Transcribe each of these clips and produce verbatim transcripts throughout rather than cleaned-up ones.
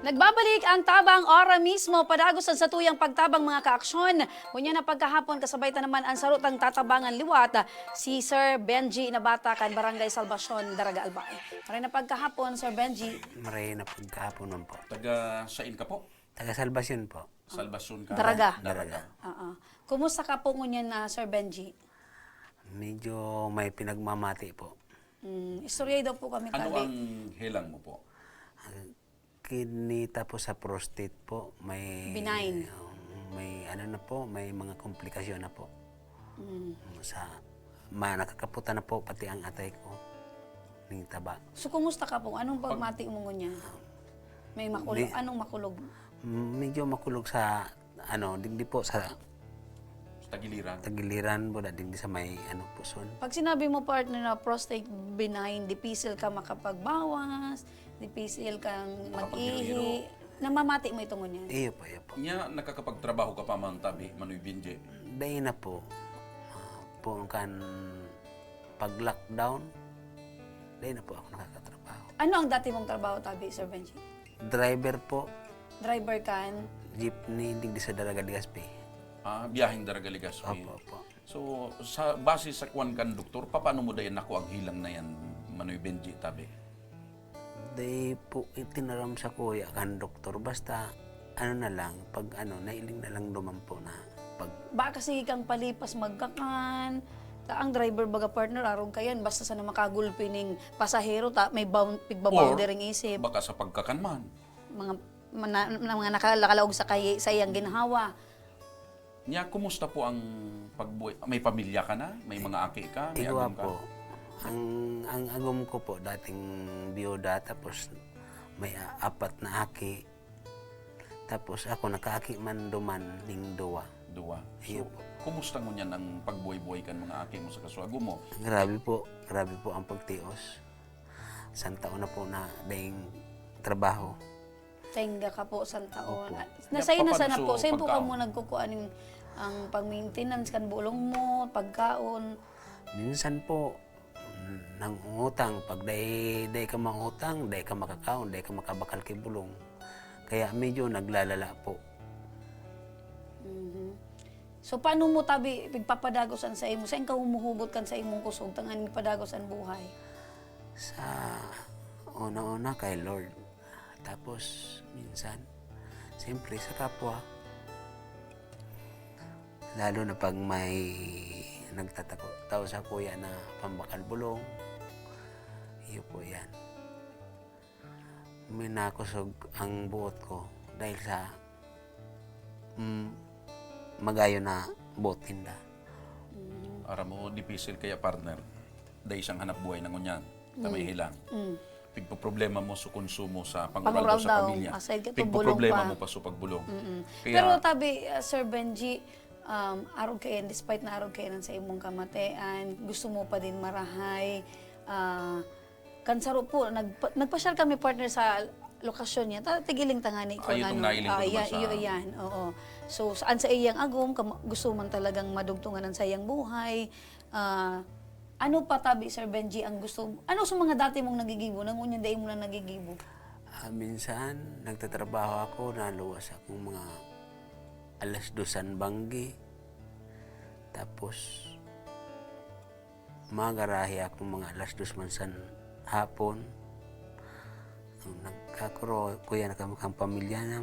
Nagbabalik ang tabang ora mismo, padagos sa satuyang pagtabang, mga kaaksyon. Ngunyan na pagkahapon, kasabay ta naman ang sarutang tatabangan liwat, si Sir Benji Nabata kan Barangay Salvacion, Daraga, Albay. Maray na pagkahapon, Sir Benji. Maray na pagkahapon man po. Taga sain ka po? Taga Salvacion po. Salvacion ka? Daraga. Daraga. Daraga. Oo. Kumusta ka po ngunyan na, Sir Benji? Medyo may pinagmamati po. Mm, istorya daw po kami, Ano tabi. ang helang mo po? Ang kidney tapos sa prostate po, may Benign. may ano na po, may mga komplikasyon na po. Mm. Sa ma nakakaputan na po pati ang atay ko ning taba. So, kumusta ka po? Anong Pag pagmati mo ngunyan? May makulog? Di- Anong makulog? Mm, medyo makulog sa ano, digdi po sa Tagiliran. Tagiliran po, da, digdi sa may ano, puson. Pag sinabi mo, partner, na prostate benign, dipisil ka makapagbawas, dipisil kang Makapag-iro-iro. mag-ihi, namamati mo ito ngunyan? Iyo po, iyo po. Nya, nakakapagtrabaho ka pa man, tabi, Manoy Benji? Dai na po. Ah, po kan pag-lockdown, dai na po ako nakakatrabaho. Ano ang dati mong trabaho, tabi, Sir Benji? Driver po. Driver kan? Jeepney, digdi sa Daraga, Legazpi. Ah, biyaheng Daraga, Legazpi. Opo, opo. So, sa, base sa kwan kan doktor, papaano mo dayan nakuha ang helang na yan, Manoy Benji, tabi? Dai po itinaram sa kuya kan doktor. Basta, ano na lang, pag ano, nailing na lang duman po na pag Baka sige kang palipas magkakan. Ta-, ang driver baga, partner, arog kayan, basta sana makagulpi ning pasahero, ta, may bound, pigbaboundary Or, ning isip. baka sa pagkakan man. Mga, mana-, na mga nakalakalaog sa kay-, sa iyang ginhawa. Nya, kumusta po ang pagbuhay? May pamilya ka na? May mga aki ka? May Igwa agom ka? po. Ang, ang agom ko po, dating biyuda, tapos may a-, apat na aki. Tapos ako, nakaaki man duman ning duwa. Duwa. Iyo So, po. kumusta ngunyan ang pagbuhay-buhay kan mga aki mo sa kaswago mo? Grabe po. Grabe po ang pagtios. Santa una po na daing trabaho. Tenga ka po, Santa Opo. Una. Ya, Nasay na paano sana so po. Saan po pagkaon? kamo nagkukuha ning ang pag-maintenance kan bulong mo, pagkaon? Minsan po, nangungutang. Pag dai, dai ka mangutang, dai ka makakaon, dai ka makabakal ki bulong. Kaya medyo naglalala po. Mhm. So, paano mo tabi pigpapadagos an saimo? Saen ka humuhugot kan saimong kusog tanganing padagos an buhay? Sa una-una, kay Lord. Tapos, minsan, siyempre, sa kapwa. Lalo na pag may nagtatako-, tao sa kuya na pambakal bulong. Iyo po yan. Minakosog ang buot ko dahil sa, mm, magayo na buot ninda. Mm. Aram mo, dipisil kaya, partner. Dai siyang hanap buhay na ngunyan. Ta may Mm. helang. Mm. Pigpoproblema mo sa konsumo sa panguraldaw sa Panguraldaw. pamilya. Aside ka, Pigpoproblema bulong pa. mo pa sa pagbolong. Mm-mm. Kaya Pero tabi, ah, Sir Benji, um, arog kayan, despite na arog kayan sa imong kamatian, gusto mo pa din marahay, ah, kan saro po, nagpa-, nagpasyal kami, partner, sa lokasyon niya. Ta-, tigiling tangani ko Ay, na, itong no? nailing ko Ah, naman yan, sa iyo, yan. Oo. So, saan sa iyang agom, kam-, gusto man talagang madugtungan ang sayang buhay. Ah, ano pa tabi, Sir Benji, ang gusto, ano sa mga dati mong nagigibo, na ngunyan dai mo na nagigibo? Ah, minsan, nagtatrabaho ako, naluwas akong mga alas dos an banggi. Tapos, magarahe akong mga alas dos man san hapon. Nagkakuro-, kuya na kami kang pamilya na.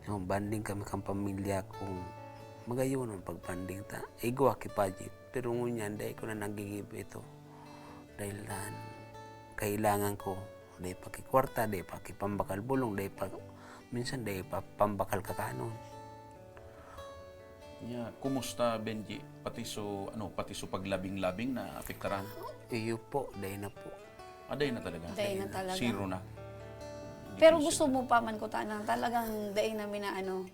Yung bonding kami kang pamilya kung magayon ang pagbonding ta. Igwa ki budget. Pero ngunyan, dai ko na nagigibo ito. Dahil lan, kailangan ko, dai pa ki kwarta, dai pa ki pambakal bulong, dai pa, minsan dai pa pambakal kakanon. Nya, kumusta, Benji? Pati so, ano, pati so paglabing-labing na apektaran? Iyo po, dai na po. Ah, dai na talaga? Dai na Dai na. talaga. Zero na? Hindi Pero pwede gusto sa mo pa man, kutana, talagang dai na minaano?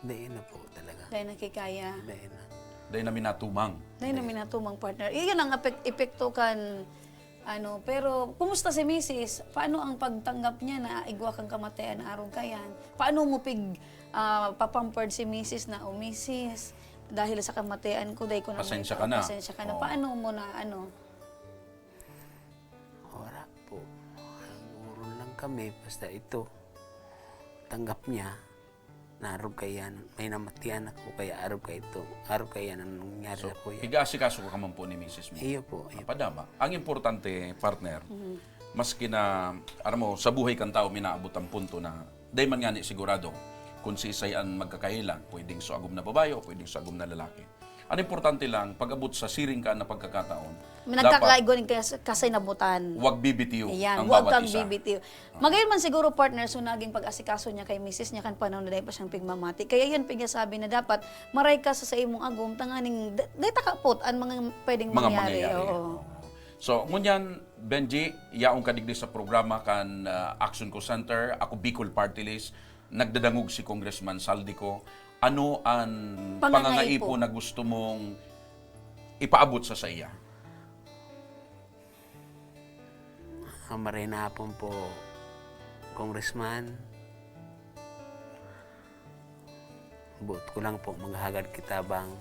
Dai na po talaga. Dai na kikaya? Dai na. Dai na minatumang? Dai na Dai. minatumang, partner. Iyan ang apek-, epekto kan, ano, pero kumusta si misis? Paano ang pagtanggap niya na igwa kang kamatian na arog kayan? Paano mo pig, ah, papampered si misis na, "O, misis, dahil sa kamatian ko, dai ko na Pasensya may-, ka na. pasensya ka na." Oo. Paano mo na, ano? Wala po. Nag-uurol lang kami, basta ito, tanggap niya, na arog kaiyan, may namatian ako, kaya arog kaiyan, arog kaiyan ang nangyari So, sa kuya. Pigaasikaso ka man po ni misis mo? Iyo po, iyo po. Padama. Ang importante, partner, Mhm. maski na, aram mo, sa buhay kan tao, minaabot ang punto na, dai man ngani sigurado kung siisay ang magkakaila. Pwedeng so agom na babae o pwedeng so agom na lalaki. Ang importante lang, pag-abot sa siring ka na pagkakataon, May dapat nagkakaigo ning kas-, kasay na butan. Wag bibitiw Ayan, ang wag bawat kang isa. Bibitiw. Magayon man siguro, partner, so naging pag-asikaso niya kay misis niya kan panahon na dai pa siyang pigmamati. Kaya yan, pignasabi na dapat maray ka sa, sa imong agom, tanganing da-, dai takapot ang mga pwedeng Mga mangyari. mangyayari. Oo. Oo. So, ngunyan, Benji, yaon ka digdi sa programa kan, ah, Action Co Center, Ako Bicol Party List, nagdadangog si Congressman Saldico. Ano ang Pangangaipo. pangangaipo na gusto mong ipaabot sa saiya? Ah, maray na hapon po, Congressman. Boot ko lang po maghagad ki tabang,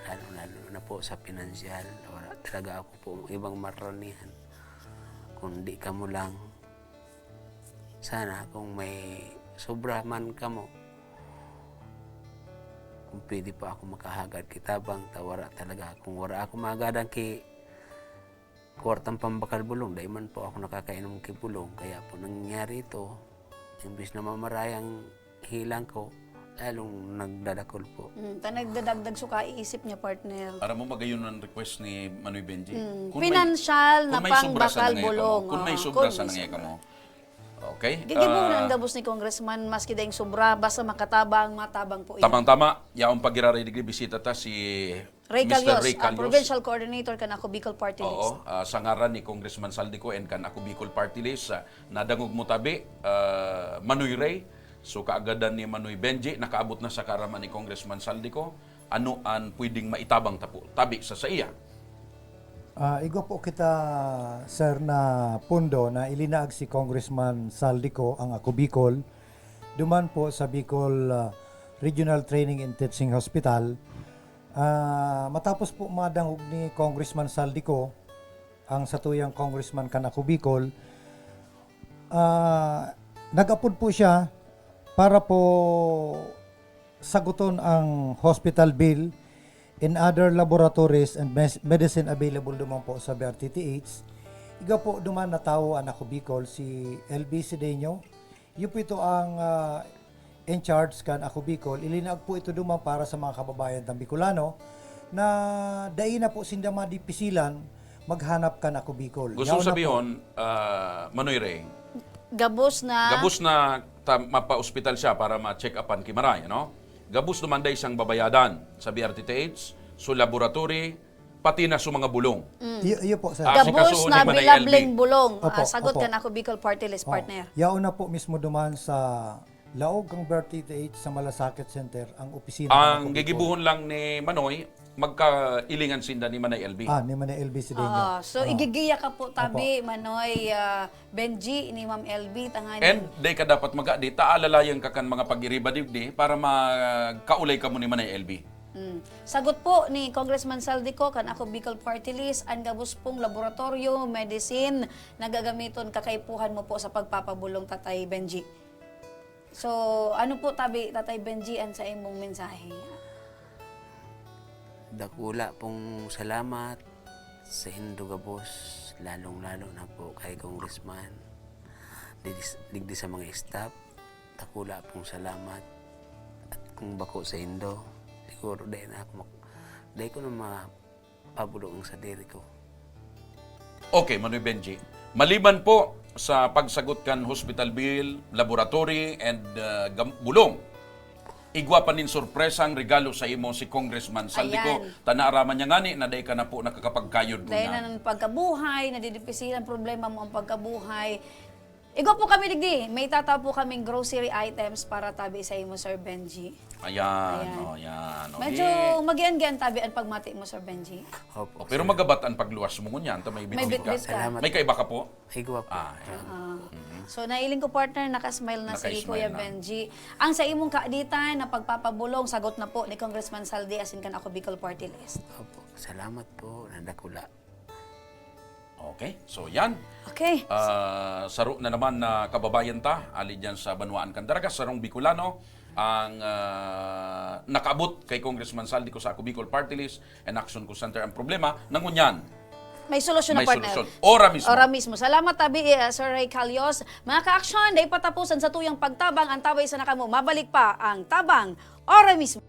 lalo, lalo na po sa pinansyal. Wala talaga ako po ibang mararanihan, kundi kamo lang. Sana kung may sobra man kamo, kung pwede po ako makahagad ki tabang, ta wala talaga. Kung wala ako mahagadan ki kwartang pambakal bulong, dai man po ako nakakainom ki bulong. Kaya po nangyari ito, imbis na mamaray ang hilang ko, lalong nagdadakol po. Mm, ta nagdadagdag suka iisip niya, partner. Aram mo, magayon ang request ni Manoy Benji. Mm, Kung may, pinansyal na kung may sobra sa pambakal nangaya kamo, bulong. kung may Oo, sobra kung sa may nangaya sobra. kamo. Okay? Gigibo na Ah, ang gabos ni Congressman, maski daing sobra, basta makatabang, matabang po iyan. Tamang-tama, yaon pa giraray digdi, bisita ta si Ray Mister Calios, Ray ang Calios. Provincial Coordinator kan Ako Bicol Party Oo, List. ah, sa ngaran ni Congressman Saldico and kan Ako Bicol Party List, ah, nadangog mo tabi, ah, Manoy Ray. So, kaagadan ni Manoy Benji, nakaabot na sa kaaraman ni Congressman Saldico. Ano an pwedeng maitabang ta po, tabi sa saiya? Ah, igwa po kita, sir, na pundo na ilinaag si Congressman Saldico ang Ako Bicol, duman po sa Bicol, ah, Regional Training and Teaching Hospital. Ah, matapos po madangog ni Congressman Saldico, ang satuyang congressman kan Ako Bicol, ah, nag-apod po siya para po saguton ang hospital bill and other laboratories and mes-, medicine available duman po sa B R T T H. Igwa po duman na tawo an Ako Bicol, si L B Sedeño. Iyo po ito ang, ah, in charge kan Ako Bicol. Ilinaag po ito duman para sa mga kababayan tang Bicolano na dai na po sinda madipisilan maghanap kan Ako Bicol. Gusto Yaon na po. sabihon, ah, Manoy Ray, Gabos na. Gabos na ta-, mapa-ospital siya para ma-check upan ki Maray, ano? Gabos duman dai siyang babayadan sa B R T T H, so laboratory, pati na so mga bulong. Mm. Iyo, iyo po, sir. Ah, Gabos asikasuhon na ni Manay L B. bilabling bulong. Opo, Ah, sagot opo. kan Ako Bicol Party List, Oh, partner. yaon na po mismo duman sa laog kan B R T T H sa Malasakit Center ang opisina Ang kan Ako Bicol. gigibuhon lang ni Manoy, magkailingan sinda ni Manay L B. Ah, ni Manay L B Sedeño. Oo. So, Ah. igigiya ka po, tabi, Opo. Manoy, ah, Benji, ni Ma'am L B, tanganing And dai ka dapat magadi, ta alalayan ka kan mga pag-iriba digdi para magkaulay kamo ni Manay L B. Mm. Sagot po ni Congressman Saldico, kan Ako Bicol Party List, ang gabos pong laboratorio, medicine, na gagamiton, kakaipuhan mo po sa pagpapabulong, Tatay Benji. So, ano po, tabi, Tatay Benji, an sa imong mensahe? Dakula pong salamat sa indo gabos, lalong-lalo na po kay Congressman, digdi, digdi sa mga staff. Dakula pong salamat. At kung bako sa indo, siguro dai na ako mak-, dai ko na ma-, pabulong ang sadiri ko. Okay, Manoy Benji. Maliban po sa pagsagot kan hospital bill, laboratory, and, uh, gam-, bulong, igwa pa nin sorpresang regalo sa imo si Congressman Saldico. Ayan. Ta naaraman niya ngani na dai ka na po nakakapagkayod Dahil muna. na ng pagkabuhay, nadidipisilan, problema mo ang pagkabuhay. Igwa po kami digdi. May tataw po kaming grocery items para tabi sa imo, Sir Benji. Ayan, Ayan. oh, yan. Oh, Medyo di- magian-gian tabi ang pagmati mo, Sir Benji. Opo, Oh, pero sir. magabat ang pagluwas mo ngunyan, ta may May bitbit ka. bitbit ka. Salamat. May kaiba ka po? Igwa po. Ah, ayan. Ah. Mhm. So, nailing ko, partner, nakasmile na si Naka-smile Kuya na. Benji. Ang sa imong kaaditan na pagpapabulong, sagot na po ni Congressman Saldi asin kan Ako Bicol Party List. Opo, salamat po, nadakula. Okay? So, yan. Okay. Ah, saro na naman na kababayan ta, ali dyan sa Banwaan kan Daraga, sarong Bicolano, ang ah, nakaabot kay Congressman Zaldy Cosacobicol Party List and Action Co Center ang problema. Nangunyan, May solusyon na, may partner. Solusyon. Ora mismo. Ora mismo. Salamat tabi, eh, Sir Ray Calyos. Mga ka-action, dahil patapos ang satuyang pagtabang, ang tabay sa nakamo. Mabalik pa ang tabang. Ora mismo.